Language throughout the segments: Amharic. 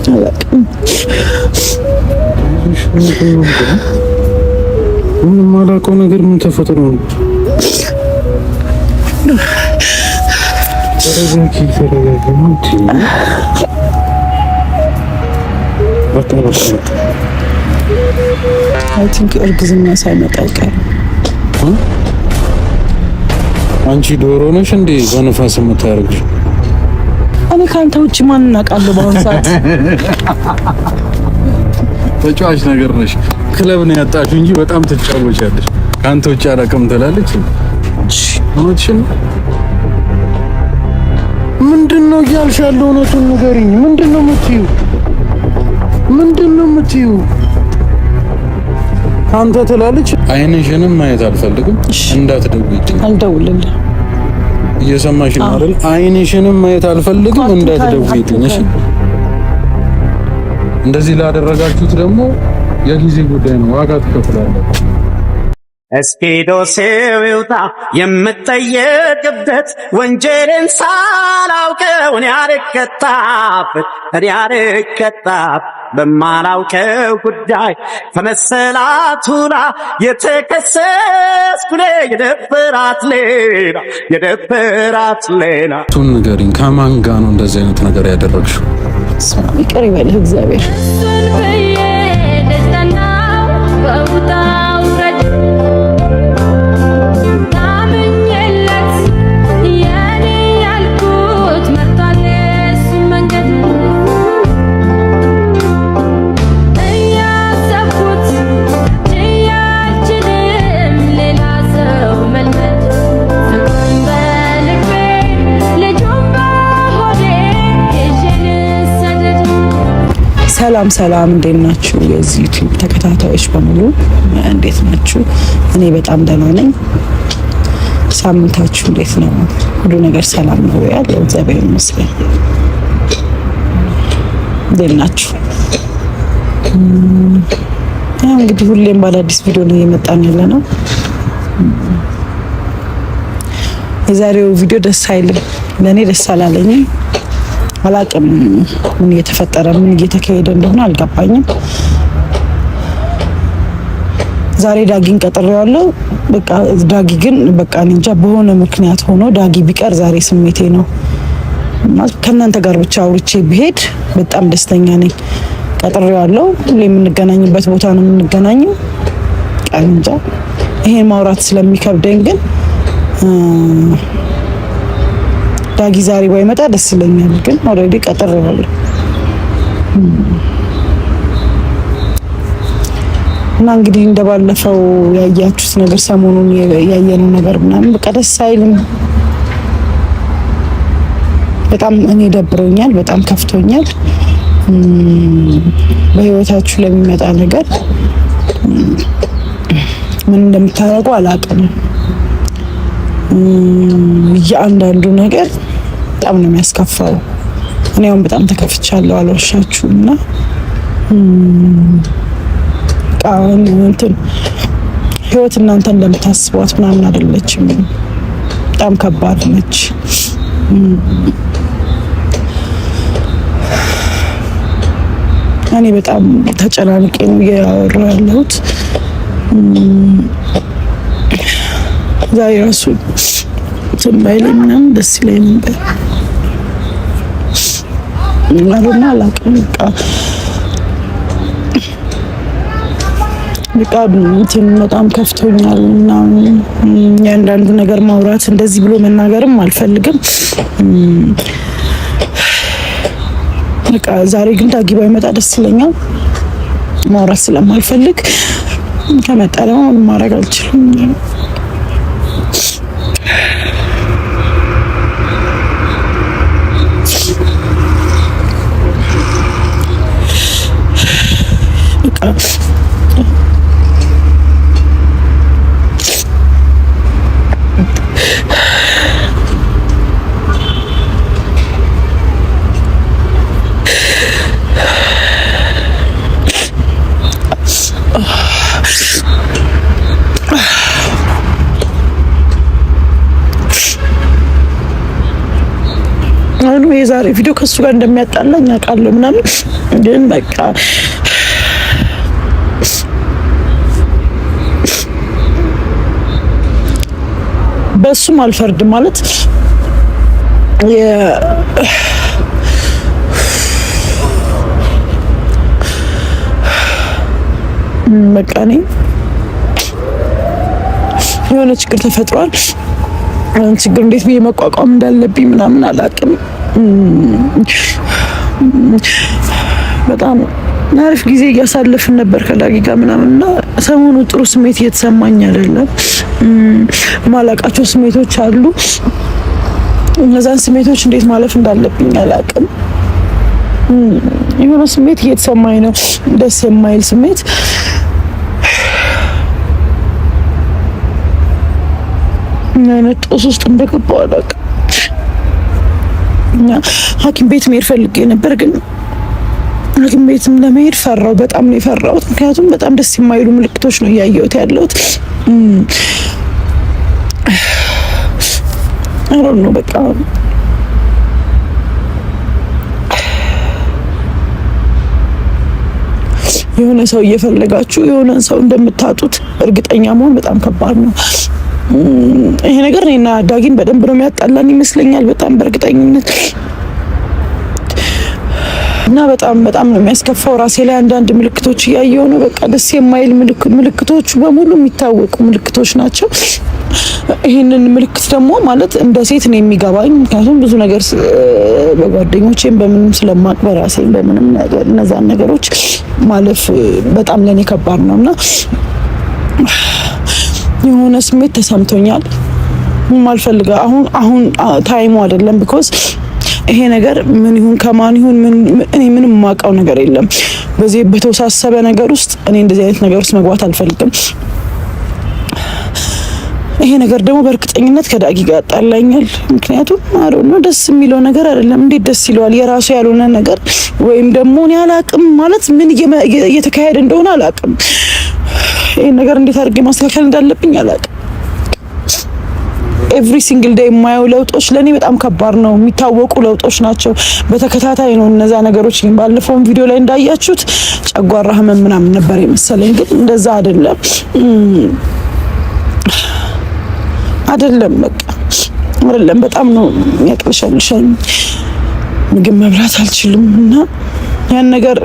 አላውቅም። ምንም የማላውቀው ነገር ምን ተፈጥሮ ነው? ተረጋጊ፣ ተረጋጊ። በቃ በቃ በቃ። I think እርግዝና ሳይመጣ አይቀርም። አንቺ ዶሮ ነሽ እንዴ በንፋስ የምታደርግሽ? እኔ ከአንተ ውጭ ማንን አውቃለሁ በአሁኑ ሰዓት? ተጫዋች ነገር ነሽ። ክለብ ነው ያጣሽው እንጂ በጣም ትጫወቻለሽ። ከአንተ ውጭ አላውቅም ትላለች። እውነትሽን ነው። ምንድን ነው እያልሽ ያለው? እውነቱን ንገሪኝ። ምንድን ነው የምትይው? ምንድን ነው የምትይው? ከአንተ ትላለች። አይንሽንም ማየት አልፈልግም። እንዳትደውይልኝ። አልደውልልህ። እየሰማሽ ነው አይደል? አይንሽንም ማየት አልፈልግም። እንዳትደውይልኝ። እሺ። እንደዚህ ላደረጋችሁት ደግሞ የጊዜ ጉዳይ ነው፣ ዋጋ ትከፍላለህ። እስኪ ዶሴው ይውጣ የምጠየቅበት ወንጀልን ሳላውቀው እኔ አልቀጣበት፣ እኔ አልቀጣበት በማላውቀው ጉዳይ ከመሰላቱላ የተከሰስኩ እኔ የነበራት ሌላ የነበራት ሌላ። እሱን ንገሪኝ። ከማን ጋር ነው እንደዚህ አይነት ነገር ያደረግሽው? ይቅር ይበልህ እግዚአብሔር። እሱን ብዬ ደስታናው በውጣ ውረድ ታምኜለት የኔ ያልኩት መርቷል የእሱን መንገድ እያሰብኩት ችዬ አልችልም ሌላ ሰው መልመድ ፍቅሩን በልቤ ልጁን በሆዴ ይዤ ልሰደድ። ሰላም ሰላም፣ እንዴት ናችሁ? የዚህ ዩቲዩብ ተከታታዮች በሙሉ እንዴት ናችሁ? እኔ በጣም ደህና ነኝ። ሳምንታችሁ እንዴት ነው? ሁሉ ነገር ሰላም ነው ያለው? እግዚአብሔር ይመስገን። እንዴት ናችሁ? ያው እንግዲህ ሁሌም በአዳዲስ ቪዲዮ ነው እየመጣን ያለ ነው። የዛሬው ቪዲዮ ደስ አይልም። ለእኔ ደስ አላለኝም። አላቅም ምን እየተፈጠረ ምን እየተካሄደ እንደሆነ አልገባኝም። ዛሬ ዳጊን ቀጥሬዋለሁ። በቃ ዳጊ ግን በቃ እኔ እንጃ በሆነ ምክንያት ሆኖ ዳጊ ቢቀር ዛሬ ስሜቴ ነው። ከእናንተ ጋር ብቻ አውርቼ ብሄድ በጣም ደስተኛ ነኝ። ቀጥሬዋለሁ። ሁሌ የምንገናኝበት ቦታ ነው የምንገናኘው። በቃ እኔ እንጃ ይሄን ማውራት ስለሚከብደኝ ግን ዳጊ ዛሬ ባይመጣ ደስ ይለኛል። ግን already ቀጥሬዋለሁ እና እንግዲህ እንደባለፈው ያያችሁት ነገር ሰሞኑን ያየነው ነገር ምናምን በቃ ደስ አይልም። በጣም እኔ ደብሮኛል፣ በጣም ከፍቶኛል። በህይወታችሁ ለሚመጣ ነገር ምን እንደምታደርጉ አላውቅም። እያንዳንዱ ነገር በጣም ነው የሚያስከፋው። እኔ አሁን በጣም ተከፍቻለሁ፣ አልዋሻችሁም። እና እንትን ህይወት እናንተ እንደምታስቧት ምናምን አይደለችም። በጣም ከባድ ነች። እኔ በጣም ተጨናንቄ ነው እያወራሁ ያለሁት። ዛሬ ራሱ እንትን ባይለኝ ምናምን ደስ ይለኝ ነበር። አሉና አላውቅም። በቃ እንትን በጣም ከፍቶኛል ምናምን እያንዳንዱ ነገር ማውራት እንደዚህ ብሎ መናገርም አልፈልግም። በቃ ዛሬ ግን ዳጊ ባይመጣ ደስ ይለኛል። ማውራት ስለማልፈልግ ከመጣ ደግሞ ምንም ማድረግ አልችልም። በቃ የዛሬ ቪዲዮ ከእሱ ጋር እንደሚያጣላኝ አውቃለሁ ምናምን፣ ግን በቃ በእሱም አልፈርድም ማለት በቃ እኔ የሆነ ችግር ተፈጥሯል። ችግር እንዴት ብዬ መቋቋም እንዳለብኝ ምናምን አላውቅም። በጣም አሪፍ ጊዜ እያሳለፍን ነበር ከዳጊ ጋር ምናምን እና ሰሞኑ ጥሩ ስሜት እየተሰማኝ አይደለም። ማላውቃቸው ስሜቶች አሉ። እነዛን ስሜቶች እንዴት ማለፍ እንዳለብኝ አላውቅም። የሆነ ስሜት እየተሰማኝ ነው፣ ደስ የማይል ስሜት። ምን አይነት ጦስ ውስጥ እንደገባሁ አላውቅም። ሐኪም ቤት መሄድ ፈልጌ ነበር ግን ሐኪም ቤትም ለመሄድ ፈራው። በጣም ነው የፈራሁት። ምክንያቱም በጣም ደስ የማይሉ ምልክቶች ነው እያየሁት ያለሁት። አሮን ነው በቃ የሆነ ሰው እየፈለጋችሁ የሆነን ሰው እንደምታጡት እርግጠኛ መሆን በጣም ከባድ ነው። ይሄ ነገር እኔና ዳጊን በደንብ ነው የሚያጣላን ይመስለኛል፣ በጣም በእርግጠኝነት እና በጣም በጣም ነው የሚያስከፋው። ራሴ ላይ አንዳንድ ምልክቶች እያየሁ ነው። በቃ ደስ የማይል ምልክቶቹ በሙሉ የሚታወቁ ምልክቶች ናቸው። ይህንን ምልክት ደግሞ ማለት እንደ ሴት ነው የሚገባኝ፣ ምክንያቱም ብዙ ነገር በጓደኞቼም በምንም ስለማቅ በራሴም በምንም ነገር እነዛን ነገሮች ማለፍ በጣም ለእኔ ከባድ ነው እና የሆነ ስሜት ተሰምቶኛል። ማልፈልገው አሁን አሁን time ኡ አይደለም because ይሄ ነገር ምን ይሁን ከማን ይሁን እኔ ምንም የማውቀው ነገር የለም። በዚህ በተወሳሰበ ነገር ውስጥ እኔ እንደዚህ አይነት ነገር ውስጥ መግባት አልፈልግም። ይሄ ነገር ደግሞ በእርግጠኝነት ከዳጊ ጋር ያጣላኛል። ምክንያቱም አሮ ነው ደስ የሚለው ነገር አይደለም። እንዴት ደስ ይለዋል? የራሱ ያልሆነ ነገር ወይም ደግሞ እኔ አላቅም ማለት ምን እየተካሄደ እንደሆነ አላቅም። ይሄን ነገር እንዴት አድርጌ ማስተካከል እንዳለብኝ አላቅም። Every single day የማየው ለውጦች ለእኔ በጣም ከባድ ነው። የሚታወቁ ለውጦች ናቸው። በተከታታይ ነው እነዛ ነገሮች። ባለፈውም ቪዲዮ ላይ እንዳያችሁት ጨጓራ ህመም ምናምን ነበር የመሰለኝ፣ ግን እንደዛ አይደለም አይደለም በቃ አይደለም። በጣም ነው የሚያቅለሸልሸኝ። ምግብ መብላት አልችልም እና ያን ነገር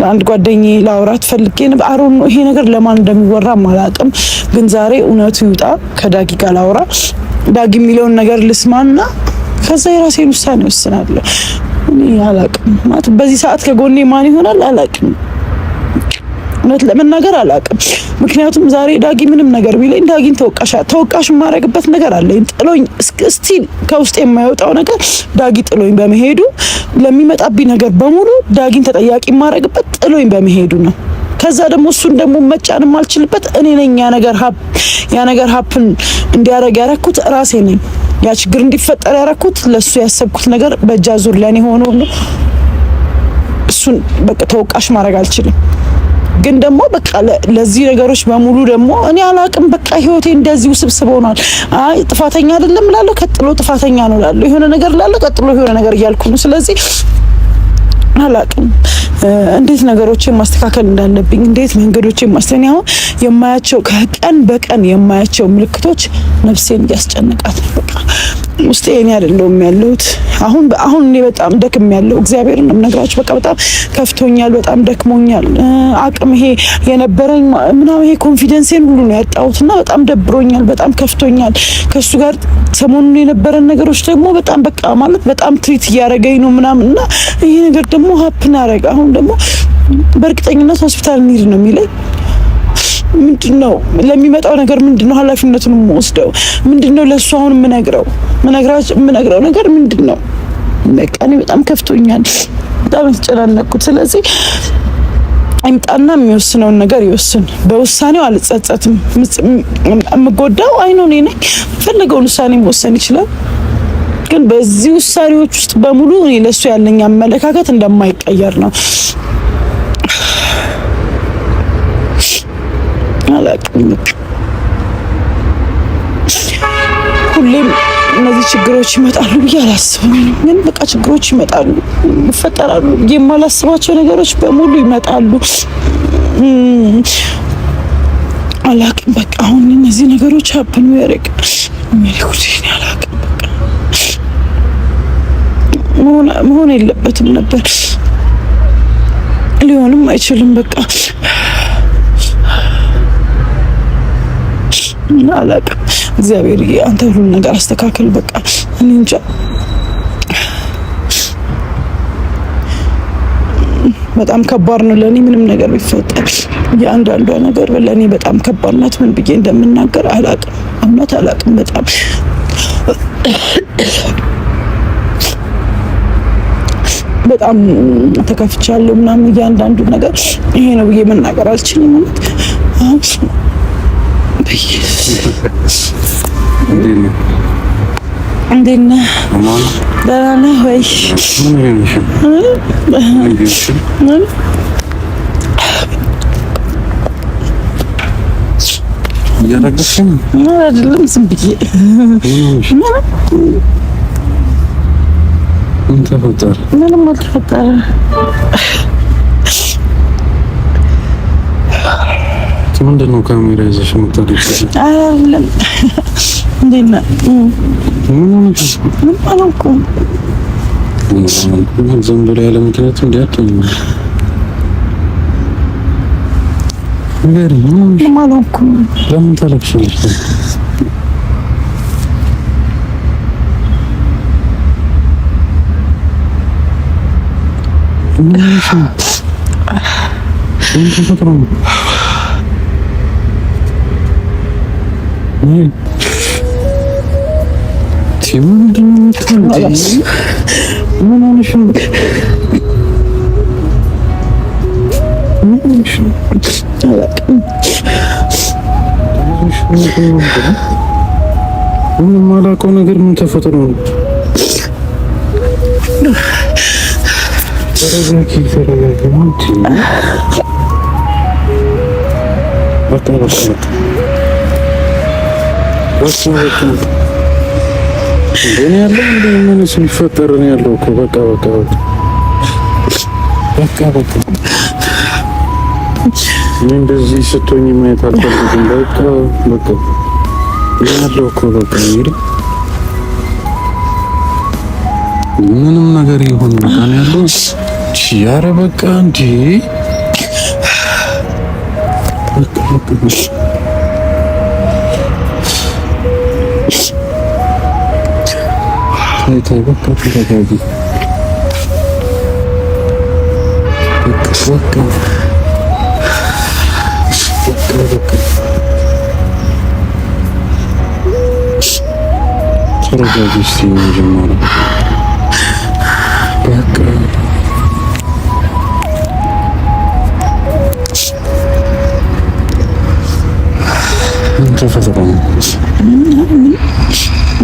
ለአንድ ጓደኛዬ ላውራት ፈልጌ ነበር። አሮን ይሄ ነገር ለማን እንደሚወራ አላውቅም፣ ግን ዛሬ እውነቱ ይውጣ። ከዳጊ ጋር ላውራ፣ ዳጊ የሚለውን ነገር ልስማና ከዛ የራሴን ውሳኔ ወስናለሁ። እኔ አላውቅም ማለት በዚህ ሰዓት ከጎኔ ማን ይሆናል አላውቅም። እውነት ለመናገር አላውቅም። ምክንያቱም ዛሬ ዳጊ ምንም ነገር ቢለኝ ዳጊን ተወቃሽ ተወቃሽ የማደርግበት ነገር አለኝ። ጥሎኝ still ከውስጥ የማይወጣው ነገር ዳጊ ጥሎኝ በመሄዱ ለሚመጣብኝ ነገር በሙሉ ዳጊን ተጠያቂ የማደርግበት ጥሎኝ በመሄዱ ነው። ከዛ ደግሞ እሱን ደግሞ መጫን የማልችልበት እኔ ነኝ። ያ ነገር happen እንዲያደርግ ያረኩት ራሴ ነኝ። ያ ችግር እንዲፈጠር ያረኩት ለሱ ያሰብኩት ነገር በእጅ አዙር ለኔ ሆኖ እሱን በቃ ተወቃሽ ማድረግ አልችልም። ግን ደግሞ በቃ ለዚህ ነገሮች በሙሉ ደግሞ እኔ አላቅም። በቃ ህይወቴ እንደዚህ ውስብስብ ሆኗል። አይ ጥፋተኛ አይደለም እላለሁ፣ ቀጥሎ ጥፋተኛ ነው እላለሁ፣ የሆነ ነገር እላለሁ፣ ቀጥሎ የሆነ ነገር እያልኩ ነው። ስለዚህ አላቅም እንዴት ነገሮችን ማስተካከል እንዳለብኝ፣ እንዴት መንገዶችን ማስተካከል አሁን የማያቸው ከቀን በቀን የማያቸው ምልክቶች ነፍሴን እያስጨነቃት ነው። በቃ ውስጤ እኔ አይደለሁም ያለሁት። አሁን አሁን እኔ በጣም ደክም ያለው እግዚአብሔርን ነው የምነግራችሁ። በቃ በጣም ከፍቶኛል፣ በጣም ደክሞኛል። አቅም ይሄ የነበረኝ ምናምን ይሄ confidence ኤን ሁሉ ነው ያጣሁትና በጣም ደብሮኛል፣ በጣም ከፍቶኛል። ከሱ ጋር ሰሞኑን የነበረን ነገሮች ደግሞ በጣም በቃ ማለት በጣም treat እያደረገኝ ነው ምናምን እና ይሄ ነገር ደግሞ happen አደረገ። አሁን ደግሞ በእርግጠኝነት ሆስፒታል እንሂድ ነው የሚለኝ። ምንድነው ለሚመጣው ነገር ምንድነው ኃላፊነቱን የምወስደው? ምንድነው ለእሱ አሁን የምነግረው የምነግረው ነገር ምንድነው? በቃ እኔ በጣም ከፍቶኛል፣ በጣም የተጨናነቅኩት። ስለዚህ አይምጣና የሚወስነውን ነገር ይወስን። በውሳኔው አልጸጸትም። የምጎዳው አይኖ እኔ ነኝ። ፈለገውን ውሳኔ መወሰን ይችላል። ግን በዚህ ውሳኔዎች ውስጥ በሙሉ እኔ ለእሱ ያለኝ አመለካከት እንደማይቀየር ነው። አላውቅም። ሁሌም እነዚህ ችግሮች ይመጣሉ ብዬ አላስብም። ግን በቃ ችግሮች ይመጣሉ፣ ይፈጠራሉ ብዬ የማላስባቸው ነገሮች በሙሉ ይመጣሉ። አላቅም በቃ አሁን እነዚህ ነገሮች happen ያደርግ አላቅም። በቃ መሆን የለበትም ነበር፣ ሊሆንም አይችልም። በቃ አላቅም። እግዚአብሔር አንተ ሁሉን ነገር አስተካከል። በቃ እኔ እንጃ። በጣም ከባድ ነው ለእኔ ምንም ነገር ቢፈጠር የአንዳንዷ ነገር ለእኔ በጣም ከባድ ናት። ምን ብዬ እንደምናገር አላቅም፣ እውነት አላቅም። በጣም በጣም ተከፍቻለሁ ምናምን። እያንዳንዱ ነገር ይሄ ነው ብዬ መናገር አልችልም። እውነት እንዴት ነህ? ደህና ነህ ወይ? አይደለም ዝም ብዬ። ምን ተፈጠረ? ምንም አልተፈጠረ። ምንድን ነው ካሜራ ይዘሽ የምታደርጊው? አይደለም። እንዴት ነህ? ምንም አልሆንኩም። ዝም ብሎ ያለ ምክንያት እንዲህ አትሆኝም። ንገሪኝ። ምንም አልሆንኩም። ለምን ታለቅሻለሽ? ምን ተፈጥሮ ነው? ምን ሆነሽ ነው? ምንም የማላውቀው ነገር ምን ተፈጥሮ ነው? ተረጋጊ፣ ተረጋጊ። በቃ በቃ በቃ በቃ እኔ ያለው እንደ ምን ሲፈጠር ነው ያለው እኮ በቃ በቃ በቃ በቃ እኔ እንደዚህ ስትሆኝ ማየት አልፈልግም። በቃ በቃ እኔ ያለው እኮ በቃ እንግዲህ ምንም ነገር ይሁን በቃ ነው ያለው። ኧረ በቃ እንዴ በቃ በቃ ተይ ተይ በቃ ተረጋጊ። በቃ በቃ በቃ በቃ ተረጋጊ እስኪ መጀመሪያ በቃ ምን ተፈጥሮ ነው?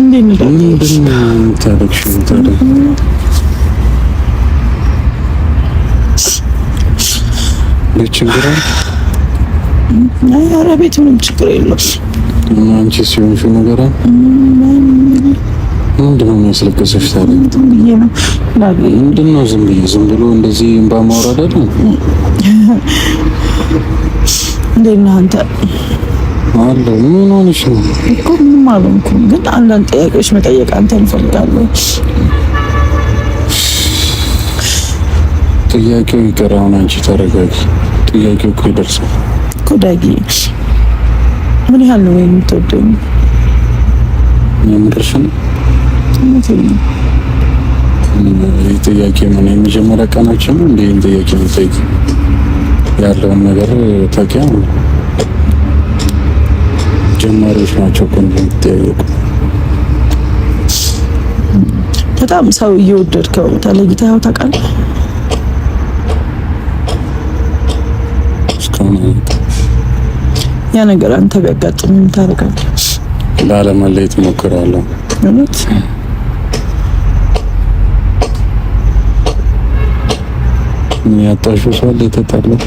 እንዴት ነው ምንድን ነው የምታለቅሺው ታዲያ? ቤት ችግር አለ? ኧረ ቤት ምንም ችግር የለውም። እና አንቺ ሲሆንሽው ነገር አለ? ምንድን ነው የሚያስለቅስሽ ታዲያ? ዝም ብዬ ነው። ምንድን ነው ዝም ብዬ? ዝም ብሎ እንደዚህ እንባ ማውረድ አይደል? እንዴት ነህ አንተ? አለሁ። ምን ሆነሽ ነው? እኮ ምንም አልሆንኩም፣ ግን አንዳንድ ጥያቄዎች መጠየቅ አንተን እፈልጋለሁ። ጥያቄው ይቅር፣ አሁን አንቺ ተረጋጊ። ጥያቄው እኮ ይደርሳል እኮ ዳጊ፣ ምን ያህል ነው የምትወደኝ? የምርሽን ነው? ይህ ጥያቄ ምን የመጀመሪያ ቀናችን ነው እንዴ? ይህን ጥያቄ የምጠይቂው ያለውን ነገር ታውቂያ ነው። ጀማሪዎች ናቸው እኮ እንደምትጠያየቁ። በጣም ሰው እየወደድከው ተለይተኸው ታውቃለህ? እስካሁን አላውቅም። ያ ነገር አንተ ቢያጋጥም ምን ታደርጋለህ? ላለመለየት እሞክራለሁ። እውነት ያጣሽው ሰው አለ? የተጣላው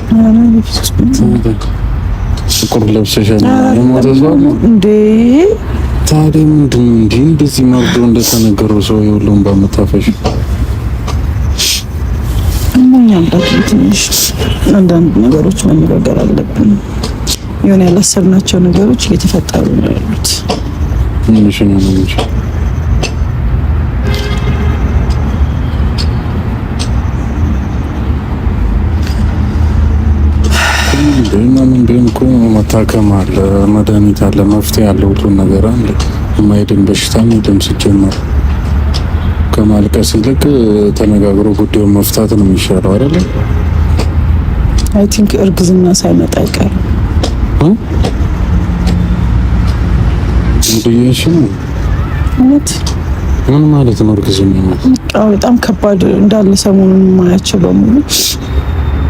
ጥቁር ለብሰሻል። የሞተ ሰው አለ እንዴ? ታዲያ ምንድን ነው እንዲህ እንደዚህ መርዶ እንደተነገረው ሰው የሁሉም በመታፈሽ አሞኛል። ትንሽ አንዳንድ ነገሮች መነጋገር አለብን። የሆነ ያላሰብናቸው ነገሮች እየተፈጠሩ ነው ያሉት። ምንሽ ነው እንጂ ምን ቢሆን እኮ መታከም አለ፣ መድኃኒት አለ፣ መፍትሄ አለ፣ ሁሉን ነገር አለ። የማይድን በሽታ የለም ሲጀመር። ከማልቀስ ይልቅ ተነጋግሮ ጉዳዩን መፍታት ነው የሚሻለው አይደለ? I think እርግዝና ሳይመጣ አይቀርም። እውነት ምን ማለት ነው እርግዝና ማለት? በጣም ከባድ እንዳለ ሰሞኑን የማያቸው በሙሉ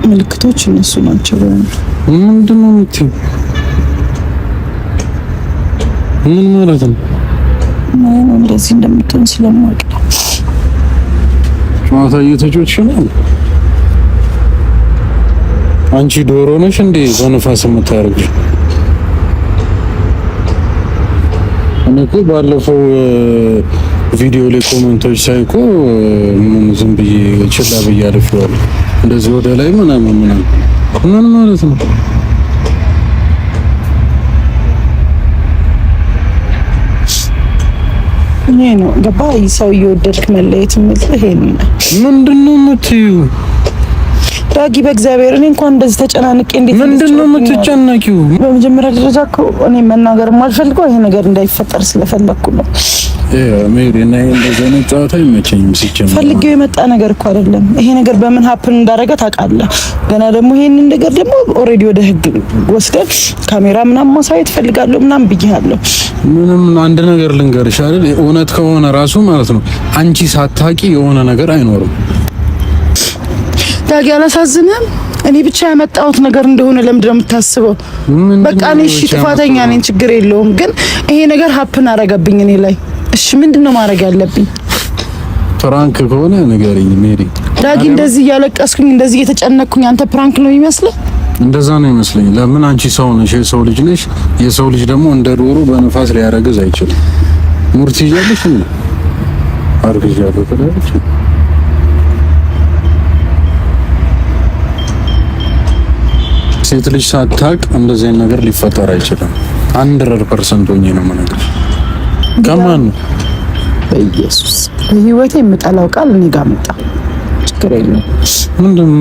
ምልክቶች እነሱ ናቸው። በሙሉ ምንድን ነው የምትይው? ምን ማለት ነው? እንደዚህ እንደምትሆን ስለማውቅ ነው። ጨዋታ እየተጫወትሽ ነው። አንቺ ዶሮ ነሽ እንዴ በንፋስ የምታደርግሽ? እኔ እኮ ባለፈው ቪዲዮ ላይ comment ኦች ሳይ እኮ ምን ዝም ብዬ ችላ ብዬ አልፌዋለሁ። እንደዚህ ወደ ላይ ምናምን ምናምን ምን ማለት ነው? ይሄ ነው ገባ። ሰው እየወደድክ መለየት የምልህ ይሄን ነው። ምንድን ነው የምትይው ዳጊ? በእግዚአብሔር እኔ እንኳን እንደዚህ ተጨናንቄ እንዴት ምንድን ነው የምትጨነቂው? በመጀመሪያ ደረጃ እኮ እኔ መናገር የማልፈልገው ይሄ ነገር እንዳይፈጠር ስለፈለግኩ ነው። ሜሪ እና እንደዚህ አይነት ጨዋታ አይመቸኝም። ሲጀመር ፈልጌው የመጣ ነገር እኮ አይደለም። ይሄ ነገር በምን happen እንዳደረገ ታውቃለህ። ገና ደግሞ ይሄንን ነገር ደግሞ already ወደ ህግ ወስደን ካሜራ ምናምን ማሳየት ፈልጋለሁ ምናምን ብያለሁ። ምንም አንድ ነገር ልንገርሽ አይደል፣ እውነት ከሆነ ራሱ ማለት ነው አንቺ ሳታቂ የሆነ ነገር አይኖርም። ዳጊ አላሳዝንም? እኔ ብቻ ያመጣሁት ነገር እንደሆነ ለምንድን ነው የምታስበው? በቃ እኔ እሺ ጥፋተኛ ነኝ፣ ችግር የለውም። ግን ይሄ ነገር happen አደረገብኝ እኔ ላይ። እሺ ምንድን ነው ማድረግ ያለብኝ? prank ከሆነ ንገሪኝ ሜሪ። ዳጊ እንደዚህ እያለቀስኩኝ እንደዚህ እየተጨነቅኩኝ አንተ prank ነው የሚመስልህ? እንደዛ ነው ይመስለኝ። ለምን አንቺ ሰው ነሽ፣ የሰው ልጅ ነሽ። የሰው ልጅ ደግሞ እንደ ዶሮ በንፋስ ሊያረግዝ አይችልም። ሙርት ይዣለሽ እንዴ? አርግዣለሁ ትላለች። ሴት ልጅ ሳታቅ እንደዚህ አይነት ነገር ሊፈጠር አይችልም። 100% ሆኜ ነው የምነግርሽ። ከማን ነው በኢየሱስ በህይወቴ የምጠላው ቃል እኔ ጋር መጣ። ችግር የለውም።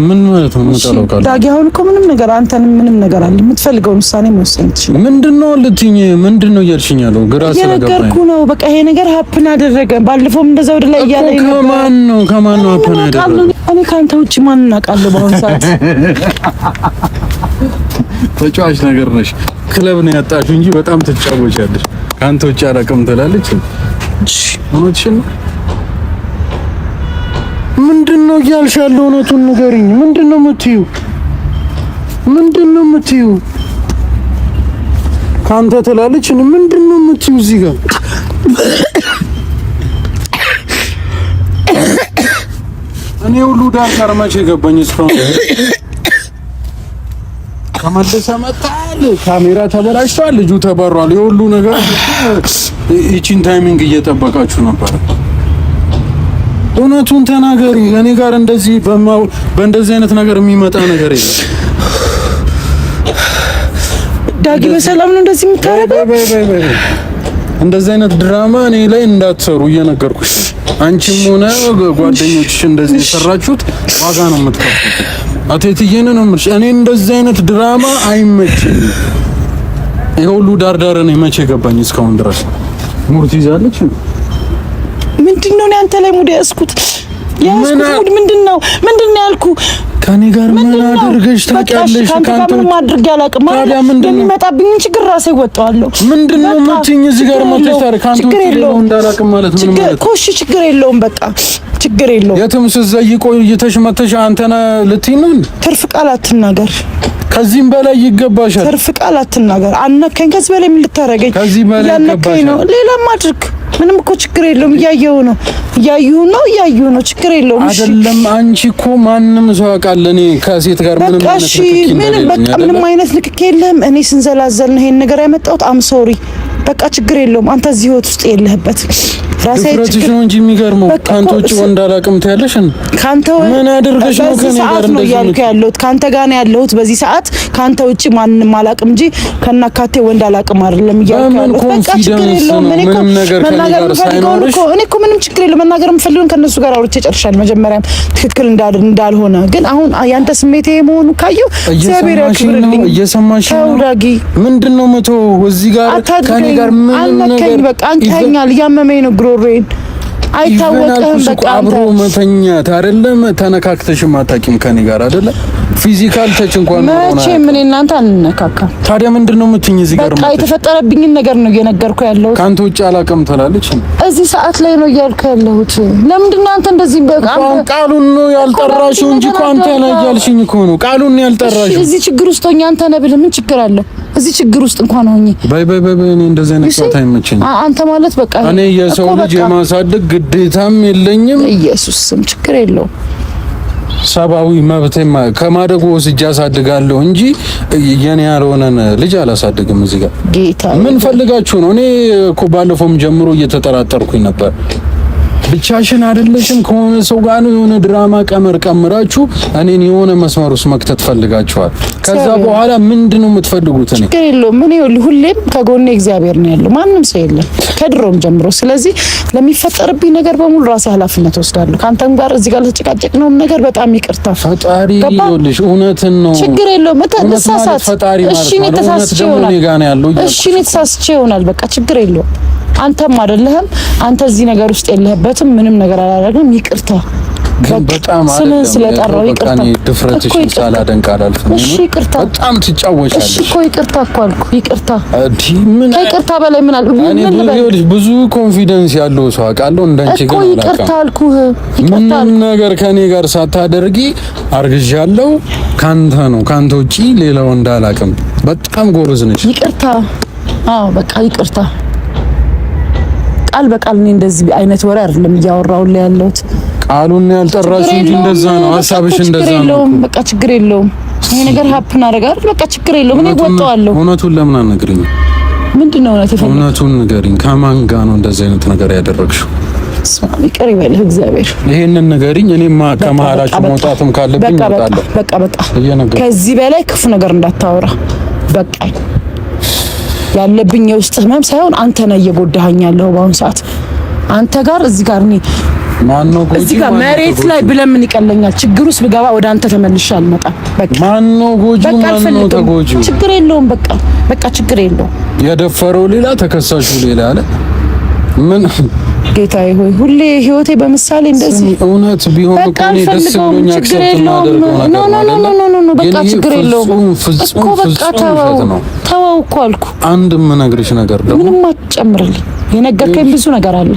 ምን ማለት ነው የምጠላው ቃል? ዳጊ አሁን እኮ ምንም ነገር አንተንም ምንም ነገር አለ የምትፈልገውን ውሳኔ መወሰን ትችላለህ። ምንድን ነው ልትይኝ? ምንድን ነው እያልሽኝ ያለው? ግራ ስለገባኝ እየነገርኩህ ነው። በቃ ይሄ ነገር happen አደረገ። ባለፈውም እንደዛ ወደ ላይ እያለ ከማን ነው ከማን ነው happen ያደረገ? እኔ ከአንተ ውጭ ማንን አውቃለሁ በአሁን ሰዓት? ተጫዋች ነገር ነሽ። ክለብ ነው ያጣሽው እንጂ በጣም ትጫወቻለሽ። ከአንተ ውጭ አላውቅም ትላለች። እውነትሽን ነው። ምንድን ነው እያልሽ ያለው? እውነቱን ንገሪኝ። ምንድን ነው የምትይው? ምንድን ነው የምትይው? ከአንተ ትላለች። ምንድን ነው የምትይው እዚህ ጋር እኔ ሁሉ ዳር ጋር መቼ ገባኝ እስካሁን ተመልሰ መጣል። ካሜራ ተበላሽቷል፣ ልጁ ተበሯል። የሁሉ ነገር ይቺን timing እየጠበቃችሁ ነበር። እውነቱን ተናገሪ። እኔ ጋር እንደዚህ በእንደዚህ አይነት ነገር የሚመጣ ነገር የለም። ዳጊ በሰላም ነው እንደዚህ የምታደርገው? እንደዚህ አይነት ድራማ እኔ ላይ እንዳትሰሩ እየነገርኩሽ። አንቺም ሆነ ጓደኞችሽ እንደዚህ የሰራችሁት ዋጋ ነው የምትከፍሉት። አቴትዬን ነው የምልሽ። እኔ እንደዚህ አይነት ድራማ አይመችኝም። ይሄ ሁሉ ዳርዳር እኔ መቼ ገባኝ? እስካሁን ድረስ mood ይዛለች። ምንድን ነው አንተ ላይ mood ያዝኩት? ያዝኩት mood ምንድን ነው? ምንድን ነው ያልኩህ? ከኔ ጋር ምን አድርገሽ ታውቂያለሽ? ከአንተ ጋር ምንም አድርጌ አላውቅም። የሚመጣብኝን ችግር ራሴ እወጣዋለሁ። ምንድን ነው የምትይኝ? እዚህ ጋር መጥተሽ ታዲያ ከአንተ ውጪ ሌላው እንዳላውቅም ማለት ምን ማለት ነው? እሺ ችግር የለውም በቃ ችግር የለውም። የትም ስትዘይ ቆይተሽ መተሽ አንተና ልትይኝ ነው? ትርፍ ቃል አትናገር። ከዚህም በላይ ይገባሻል። ትርፍ ቃል አትናገር። አነካኝ። ከዚህ በላይ ምን ልታረገኝ? ከዚህ በላይ ያነካኝ ነው። ሌላም አድርግ። ምንም እኮ ችግር የለውም። እያየሁ ነው፣ እያየሁ ነው፣ እያየሁ ነው። ችግር የለውም። አይደለም አንቺ እኮ ማንም ሰው ያውቃል። እኔ ከሴት ጋር ምንም አይነት ንክኪ ምንም በቃ ምንም አይነት ንክኪ የለም። እኔ ስንዘላዘል ነው ይሄን ነገር ያመጣሁት። I'm sorry። በቃ ችግር የለውም። አንተ እዚህ ህይወት ውስጥ የለህበት። ራሴ ችግር ነው እንጂ የሚገርመው ከአንተ ውጭ ወንድ አላውቅም ትያለሽ። ካንተ ምን አድርገሽ ነው ከኔ ጋር ነው እያልኩ ያለሁት? ካንተ ጋር ነው ያለሁት በዚህ ሰዓት። ካንተ ውጭ ማንንም አላውቅም እንጂ ከናካቴ ወንድ አላውቅም አይደለም እያልኩ ያለሁት። በቃ ችግር የለውም። እኔ እኮ መናገር የምፈልገውን እኮ እኔ እኮ ምንም ችግር የለውም። መናገር የምፈልገውን ከነሱ ጋር አውርቼ ጨርሻለሁ። መጀመሪያም ትክክል እንዳልሆነ ግን አሁን ያንተ ስሜት ይሄ መሆኑ ካየሁ እግዚአብሔር ያክብርልኝ። እየሰማሽ ነው ዳጊ? ምንድን ነው መቶ እዚህ ጋር ከኔ ጋር ምንም ነገር በቃ አንተኛል። እያመመኝ ነው ጉሮሮዬን። አይታወቅም። በቃ አብሮ መተኛት አይደለም ተነካክተሽም አታውቂም ከኔ ጋር አይደለ? physical touch እንኳን መቼም እኔ እናንተ አንነካካም። ታዲያ ምንድን ነው የምትይኝ እዚህ ጋር? በቃ የተፈጠረብኝን ነገር ነው እየነገርኩህ ያለሁት። ከአንተ ውጭ አላውቅም ትላለች። እዚህ ሰዓት ላይ ነው እያልኩህ ያለሁት። ለምንድን ነው አንተ እንደዚህ? በቃ ቃሉን ነው ያልጠራሽው እንጂ እኮ አንተ ነህ እያልሽኝ እኮ ነው። ቃሉን ነው ያልጠራሽው። እዚህ ችግር ውስጥ ሆኜ አንተ ነህ ብልህ ምን ችግር አለው? እዚህ ችግር ውስጥ እንኳን ሆኜ በይ በይ በይ፣ እኔ እንደዚህ አይነት ጨዋታ አይመቸኝም። አንተ ማለት በቃ እኔ የሰው ልጅ የማሳደግ ግዴታም የለኝም። ኢየሱስ ስም ችግር የለውም። ሰብአዊ መብቴ ከማደጎ ወስጄ አሳድጋለሁ እንጂ የኔ ያልሆነን ልጅ አላሳድግም። እዚህ ጋር ጌታ ምን ፈልጋችሁ ነው? እኔ እኮ ባለፈውም ጀምሮ እየተጠራጠርኩኝ ነበር። ብቻሽን አይደለሽም፣ ከሆነ ሰው ጋር ነው። የሆነ ድራማ ቀመር ቀምራችሁ እኔን የሆነ መስመር ውስጥ መክተት ፈልጋችኋል። ከዛ በኋላ ምንድነው የምትፈልጉት? እኔ ችግር የለውም። እኔ ሁሌም ከጎኔ እግዚአብሔር ነው ያለው፣ ማንም ሰው የለም ከድሮም ጀምሮ። ስለዚህ ለሚፈጠርብኝ ነገር በሙሉ ራሴ ኃላፊነት ወስዳለሁ። ከአንተም ጋር እዚህ ጋር ለተጨቃጨቅነውም ነገር በጣም ይቅርታ። ፈጣሪ ይኸውልሽ፣ እውነትን ነው። ችግር የለውም። እተሳሳት እሺ፣ እኔ ተሳስቼ ይሆናል። እሺ፣ እኔ ተሳስቼ ይሆናል። በቃ ችግር የለውም። አንተም አይደለህም። አንተ እዚህ ነገር ውስጥ የለህበትም። ምንም ነገር አላደረግንም። ይቅርታ ግን በጣም ስምህን ስለጠራው ይቅርታ። ድፍረትሽን ሳላደንቅ አላልፍም። እሺ ይቅርታ። በጣም ትጫወቻለሽ። እሺ እኮ ይቅርታ እኮ አልኩህ። ይቅርታ ከይቅርታ በላይ ምን አለ? ምን ልበል? ብዙ confidence ያለው ሰው አውቃለሁ። እንዳንቺ ግን እኮ ይቅርታ አልኩህ። ይቅርታ ምንም ነገር ከኔ ጋር ሳታደርጊ አርግዣለሁ። ካንተ ነው ካንተ ውጪ ሌላው እንዳላቅም። በጣም ጎበዝ ነሽ። ይቅርታ። አዎ በቃ ይቅርታ። ቃል በቃል እኔ እንደዚህ አይነት ወሬ አይደለም እያወራሁልህ ያለሁት። ቃሉን ያልጠራሽው እንጂ እንደዛ ነው ሀሳብሽ፣ እንደዛ ነው። በቃ ችግር የለውም። ይሄ ነገር happen አደረገ አይደል? በቃ ችግር የለውም። እኔ እወጣዋለሁ። እውነቱን ለምን አትነግሪኝም? ምንድን ነው እውነት? የፈለግሽው እውነቱን ንገሪኝ። ከማን ጋር ነው እንደዚህ አይነት ነገር ያደረግሽው? ይቅር ይበልህ እግዚአብሔር። ይሄንን ንገሪኝ። እኔማ ከመሀላችሁ መውጣትም ካለብኝ እወጣለሁ። በቃ በቃ፣ ከዚህ በላይ ክፉ ነገር እንዳታወራ። በቃኝ። ያለብኝ የውስጥ ህመም ሳይሆን አንተ ነህ እየጎዳኸኝ ያለኸው በአሁኑ ሰዓት። አንተ ጋር እዚህ ጋር እኔ ማነው ጎጂ? እዚህ ጋር መሬት ላይ ብለምን ይቀለኛል። ችግር ውስጥ ብገባ ወደ አንተ ተመልሼ አልመጣም። በቃ ማነው ጎጂ? ማነው ተጎጂ? ችግር የለውም። በቃ በቃ ችግር የለውም። የደፈረው ሌላ ተከሳሹ ሌላ አለ። ምን ጌታዬ ሆይ ሁሌ ህይወቴ በምሳሌ እንደዚህ እውነት ቢሆን እኮ እኔ ደስ ብሎኝ ችግር የለውም። no no no no no no በቃ ችግር የለውም እኮ በቃ ተወው ተወው እኮ አልኩ። አንድ የምነግርሽ ነገር ደግሞ ምንም አትጨምርልኝ። የነገርከኝ ብዙ ነገር አለ፣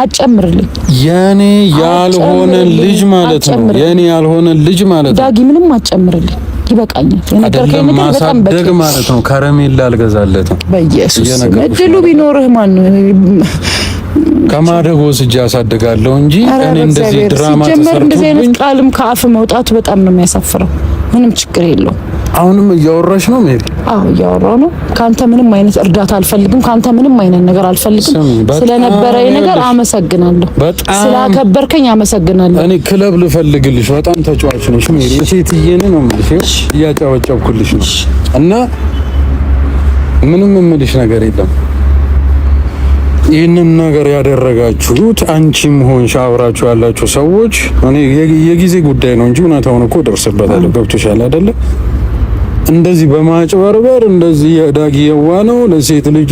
አትጨምርልኝ። የኔ ያልሆነ ልጅ ማለት ነው። የኔ ያልሆነ ልጅ ማለት ነው። ዳጊ ምንም አትጨምርልኝ። ይበቃኛል። የነገርከኝ ነገር በጣም በቂ ማለት ነው። ከረሜላ አልገዛለትም። በኢየሱስ እድሉ ቢኖርህ ማን ነው ከማደጎ ወስጄ አሳድጋለሁ እንጂ እኔ እንደዚህ ድራማ ተሰርቶ እንደዚህ አይነት ቃልም ከአፍ መውጣቱ በጣም ነው የሚያሳፍረው። ምንም ችግር የለውም። አሁንም እያወራሽ ነው ሜሪ? አዎ እያወራሁ ነው። ካንተ ምንም አይነት እርዳታ አልፈልግም። ካንተ ምንም አይነት ነገር አልፈልግም። ስለነበረኝ ነገር አመሰግናለሁ። ስላከበርከኝ አመሰግናለሁ። እኔ ክለብ ልፈልግልሽ። በጣም ተጫዋች ነሽ ሜሪ። ሴትዬን ነው የምልሽ፣ እያጨበጨብኩልሽ ነው እና ምንም የምልሽ ነገር የለም። ይህንን ነገር ያደረጋችሁት አንቺም ሆንሽ አብራችሁ ያላችሁ ሰዎች እኔ የጊዜ ጉዳይ ነው እንጂ እውነታውን እኮ ደርስበታለሁ። ገብቶሻል አይደለ? እንደዚህ በማጭበርበር እንደዚህ ዳጊ የዋ ነው ለሴት ልጅ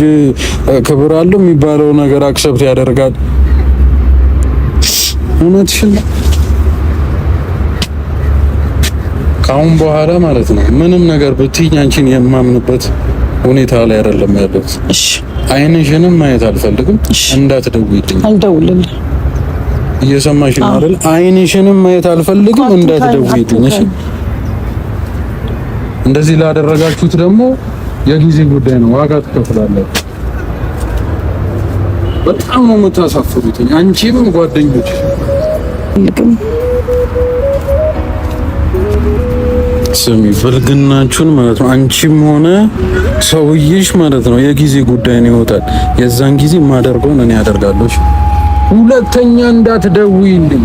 ክብር አለው የሚባለው ነገር accept ያደርጋል። እውነትሽን ነው። ከአሁን በኋላ ማለት ነው ምንም ነገር ብትይኝ አንቺን የማምንበት ሁኔታ ላይ አይደለም ያለሁት። እሺ አይንሽንም ማየት አልፈልግም። እንዳትደውይልኝ። አልደውልልህ። እየሰማሽ ነው አይደል? አይንሽንም ማየት አልፈልግም። እንዳትደውይልኝ። እሺ። እንደዚህ ላደረጋችሁት ደግሞ የጊዜ ጉዳይ ነው፣ ዋጋ ትከፍላላችሁ። በጣም ነው የምታሳፍሩት፣ አንቺም ጓደኞች። ስሚ ብልግናችሁን ማለት ነው። አንቺም ሆነ ሰውዬሽ ማለት ነው የጊዜ ጉዳይ ነው፣ ይወጣል። የዛን ጊዜ የማደርገውን እኔ አደርጋለሁ። ሁለተኛ እንዳትደውይልኝ።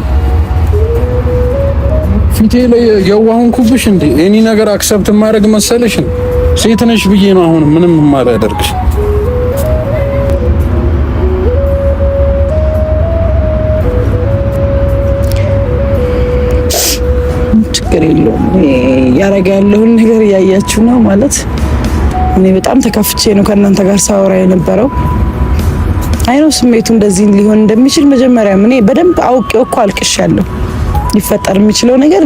ፊቴ ላይ የዋህንኩብሽ እንዴ? እኔ ነገር accept ማድረግ መሰለሽ? ሴት ነሽ ብዬ ነው አሁን ምንም የማላደርግሽ። ችግር የለውም። ያረገ ያለውን ነገር እያያችሁ ነው ማለት እኔ በጣም ተከፍቼ ነው ከእናንተ ጋር ሳወራ የነበረው። አይነው ስሜቱ እንደዚህ ሊሆን እንደሚችል መጀመሪያም እኔ በደንብ አውቄው እኮ አልቅሻለሁ። ሊፈጠር የሚችለው ነገር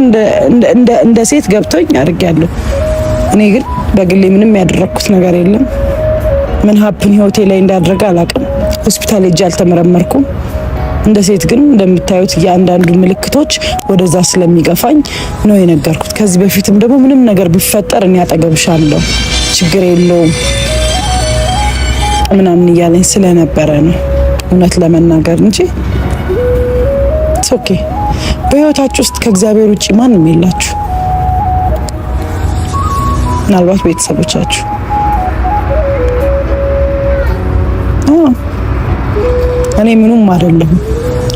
እንደ ሴት ገብቶኝ አድርጌያለሁ። እኔ ግን በግሌ ምንም ያደረግኩት ነገር የለም። ምን happen ህይወቴ ላይ እንዳደረገ አላውቅም። ሆስፒታል ሄጄ አልተመረመርኩም። እንደ ሴት ግን እንደምታዩት እያንዳንዱ ምልክቶች ወደዛ ስለሚገፋኝ ነው የነገርኩት። ከዚህ በፊትም ደግሞ ምንም ነገር ቢፈጠር እኔ አጠገብሻለሁ፣ ችግር የለውም ምናምን እያለኝ ስለነበረ ነው እውነት ለመናገር እንጂ okay። በህይወታችሁ ውስጥ ከእግዚአብሔር ውጭ ማንም የላችሁ፣ ምናልባት ቤተሰቦቻችሁ። እኔ ምኑም አይደለሁም።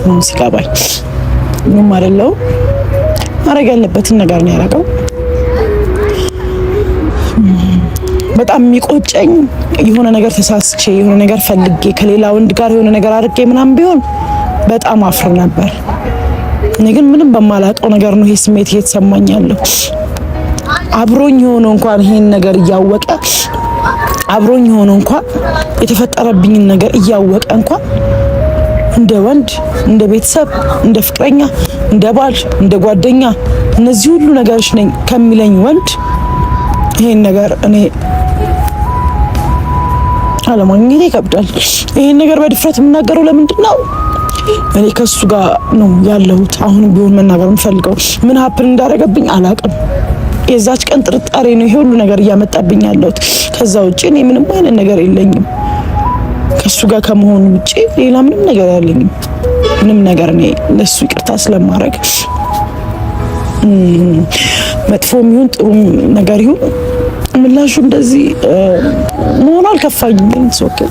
አሁን ሲገባኝ ምኑም አይደለሁም። ማድረግ ያለበትን ነገር ነው ያደረገው። በጣም የሚቆጨኝ የሆነ ነገር ተሳስቼ የሆነ ነገር ፈልጌ ከሌላ ወንድ ጋር የሆነ ነገር አድርጌ ምናምን ቢሆን በጣም አፍር ነበር። እኔ ግን ምንም በማላውቀው ነገር ነው ይሄ ስሜት እየተሰማኝ ያለው። አብሮኝ የሆነ እንኳን ይሄን ነገር እያወቀ፣ አብሮኝ የሆነ እንኳን የተፈጠረብኝን ነገር እያወቀ እንኳን እንደ ወንድ፣ እንደ ቤተሰብ፣ እንደ ፍቅረኛ፣ እንደ ባል፣ እንደ ጓደኛ እነዚህ ሁሉ ነገሮች ነኝ ከሚለኝ ወንድ ይሄን ነገር እኔ አለማግኘቴ ይከብዳል። ይሄን ነገር በድፍረት የምናገረው ለምንድን ነው? እኔ ከሱ ጋር ነው ያለሁት። አሁንም ቢሆን መናገር የምፈልገው ምን happen እንዳደረገብኝ አላውቅም። የዛች ቀን ጥርጣሬ ነው ይሄ ሁሉ ነገር እያመጣብኝ ያለሁት። ከዛ ውጭ እኔ ምንም አይነት ነገር የለኝም። ከሱ ጋር ከመሆኑ ውጭ ሌላ ምንም ነገር ያለኝም ምንም ነገር እኔ ለሱ ይቅርታ ስለማድረግ መጥፎም ይሁን ጥሩ ነገር ይሁን ምላሹ እንደዚህ መሆኑ አልከፋኝም። Okay፣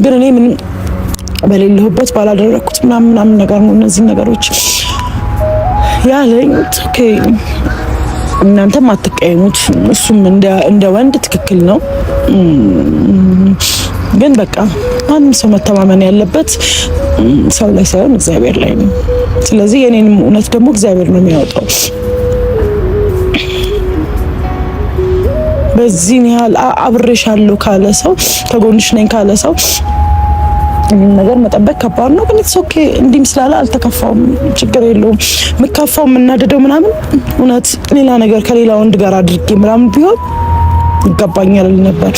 ግን እኔ ምንም በሌለሁበት ባላደረኩት ምናምን ምናምን ነገር ነው እነዚህ ነገሮች ያለኝ። Okay፣ እናንተም አትቀየሙት። እሱም እንደ ወንድ ትክክል ነው። ግን በቃ ማንም ሰው መተማመን ያለበት ሰው ላይ ሳይሆን እግዚአብሔር ላይ ነው። ስለዚህ የኔንም እውነት ደግሞ እግዚአብሔር ነው የሚያወጣው። በዚህን ያህል አብሬሻለሁ ካለ ሰው፣ ከጎንሽ ነኝ ካለ ሰው ይህን ነገር መጠበቅ ከባድ ነው። ግን it's okay፣ እንዲህም ስላለ አልተከፋውም፣ ችግር የለውም። የምከፋው የምናደደው ምናምን እውነት ሌላ ነገር ከሌላ ወንድ ጋር አድርጌ ምናምን ቢሆን ይገባኛል ነበር።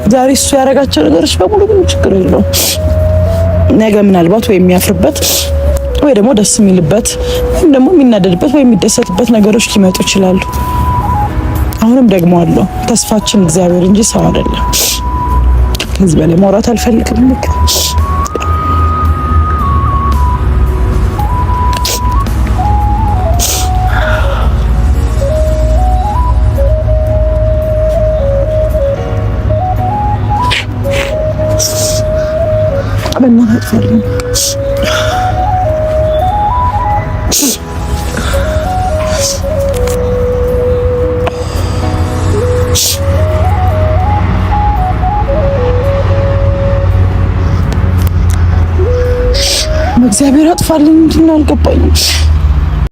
ዛሬ እሱ ያደረጋቸው ነገሮች በሙሉ ግን ችግር የለውም። ነገ ምናልባት ወይ የሚያፍርበት ወይ ደግሞ ደስ የሚልበት ወይም ደግሞ የሚናደድበት ወይ የሚደሰትበት ነገሮች ሊመጡ ይችላሉ። አሁንም ደግሞ አለው ተስፋችን እግዚአብሔር እንጂ ሰው አይደለም። ከዚህ በላይ ማውራት አልፈልግም። በእናትህ እግዚአብሔር አጥፋልኝ። ምንድን ነው አልገባኝም።